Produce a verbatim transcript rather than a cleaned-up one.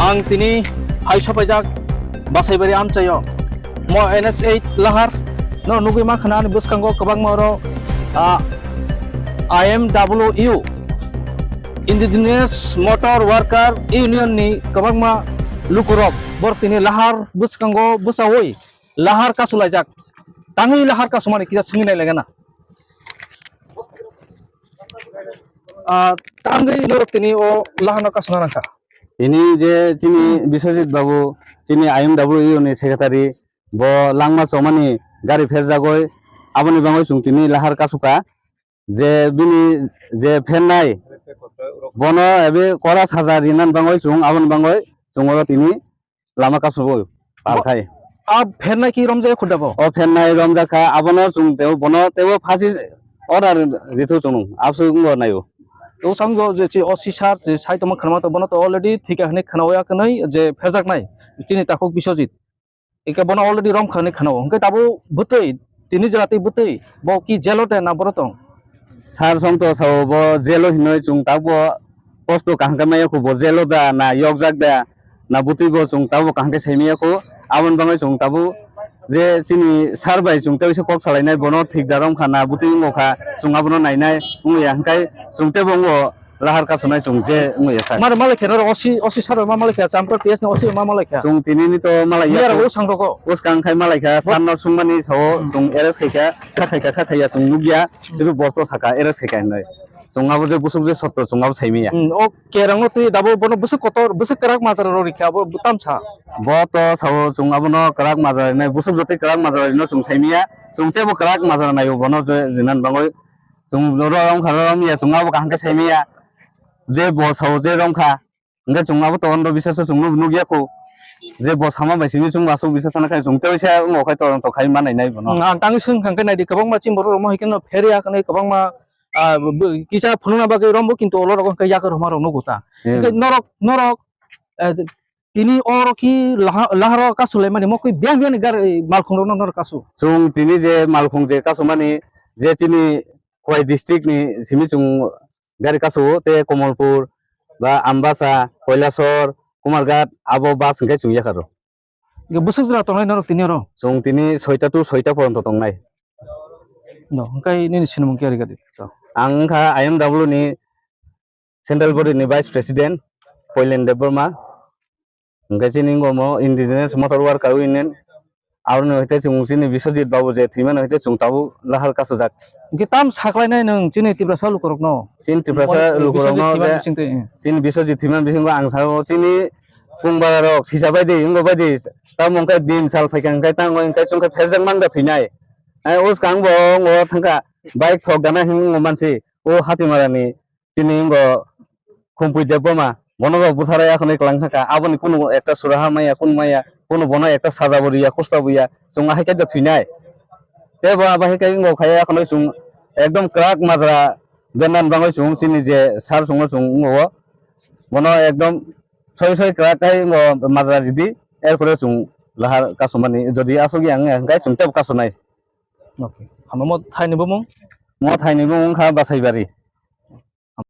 Ang tini hai sopaijak Basaibari amchaio. Mo N S eight lahar no nugwi mankha ani bwskango kwbangma oro, ah, I M W U, Indigenous Motor Worker Union ni kwbangma lukurok borok tini lahar bwskango bwchaui lahar kasulaijak. Tangwi lahar kasumani kisa swngwi nai laigana. Ah, tangwi norok tini o lahano kasuna nangkha. Tini je chini Biswajit Babu, chini I M W ni secretary, bo langma chomani gari pherjagoi, aboni bagwi chwng tini lahar kasukha. Je bini je phernai, bono ebe kora saja rinani bagwi chwng aboni bagwi chwng oro tini lama kasubui palkhai. A phernai ki romjak khuda bo? O phernai romjak kha, abono chwng tebo, bono tebo phasi order rithu chwng, absu wngbo naio. To samjo je chi O C sir je sai tongma khwnama to bono to already thika hwnwi khnaoya kwnwi je pherjaknai chini takhuk Biswajit. Eke bono already romkha hwnwi khwnao. Hwnkhe tabuk bwtwi, tini jora twi bwtwi, bo ki jail o de na boro tong? Sir song to sao bo jail o hinwi chwng tabuk kosto kaham khe maya kho, bo jail o da na yokjak da na bwtwi bo chwng tabuk kaham khe sai maya kho. Aboni bagwi chwng tabuk je chini sir bai chwng tei kok salainai, bono thik da romkha na bwtwi wngkha, chwng abono nainai wngya, hwnkhe chwng teibo wngo. Lahar kasonai chwng je wngwi ya sak. Mare malai khe norok O C, O C sir ma malai kha, Champra P S ni O C ma malai kha. Chwng tini ni to malai ya. Miyar o sang rogo. Bwskang khai malai kha, sir no sungmani sao chwng arrest khai kha, kha khai kha, kha khai ya chwng nukya, chwng bosto saka arrest khai kha hinwi. Chwng abo je bwswk je sotto chwng abo sai manya. Hmm, o kerang no twi dabo bono bwswk kotor, bwswk kwrak majra rw rikha abo tamsa. Bo to sao chwng abono kwrak majra rinai, bwswk jotwi kwrak majra rino chwng sai manya. Chwng teibo kwrak majra naio bono je rinan bagwi. Chwng oro wngkha, oro wngya, chwng abo kaham khe sai manya. Je bo sao je romkha, hwnkhe chwng abo to ondo bisas chwng nuk-, nukya kho. Je bo sama bai simi chwng aswk bisas thana khai chwng tei sa wngo khai to, to khai manai nai bono. Hmm, ang tangwi swng kha hwnkhe naidi kwbangma chini borok rok mohai kheno pherya hwnwi kwbangma, ah, bw-, kisa phunukna bagwi rombo kintu olorok hwnkhe yakarwi rwma rok nugo ta. Hmm. Hwnkhe norok, norok, eh, tini oro ki laha-, laharo kasu laimani mokwi biyang biyang ni gari malkhung rokno norok kasu. Chwng tini je malkhung je kasumani je chini Khowai district ni simi chwng gari kasu-o, tei Komolpur ba Ambasa, Koilasor, Kumarghat abo bus hwnkhe chwng yakarw. Hwnkhe bwswk jora tongnai norok tini oro? Chwng tini soita to soita poronto tongnai. No, hwnkhe nini sinimung khe ari gadi? Ang wngkha I M W ni Central Body ni Vice President Poilen Debbarma, hwnkhe chini wngkha omo Indigenous Motor Worker Union, aboni hwnkhe chwng chini Biswajit Babu je thwimani hwnkhe chwng tabuk lahar kasujak. Hwnkhe tam saklainai nwng chini Tiprasa lukurokno? Chini Tiprasa lukurokno je chini Biswajit thwimani bisingo ang sao chini kungbararok sisa baidi wngbo baidi, tamo hwnkhe din sal phaikha hwnkhe tango hwnkhe chwngkhe pherjak mangda thwinai. Ai, o swkang bo wngo thangkha, bike thok gana hinwi wngo mansi, o Hatimarani chini wngkha Khumpui Debbarma, bono bo bwtharwi akhonwi kwlang thangkha, aboni kunu ekta suraha maya, kunu maya, kunu bono ekta sajabo riya, kustabo ya, chwng ahai khe thwinai. Tei bo abo hai khe wngkha khai akhonwi chwng ekdom kwrak majra bendani bagwi chwng chini je sir chwngno chwng wngo, bono ekdom soi soi kwrak khai wngo majra ridi, erpore chwng lahar kasumani, jodi aswk ya wngya hwnkhe chwng teibo kasonai. Okay. Hama mo thaini bumung? Mo thaini bumung wngkha Basaibari.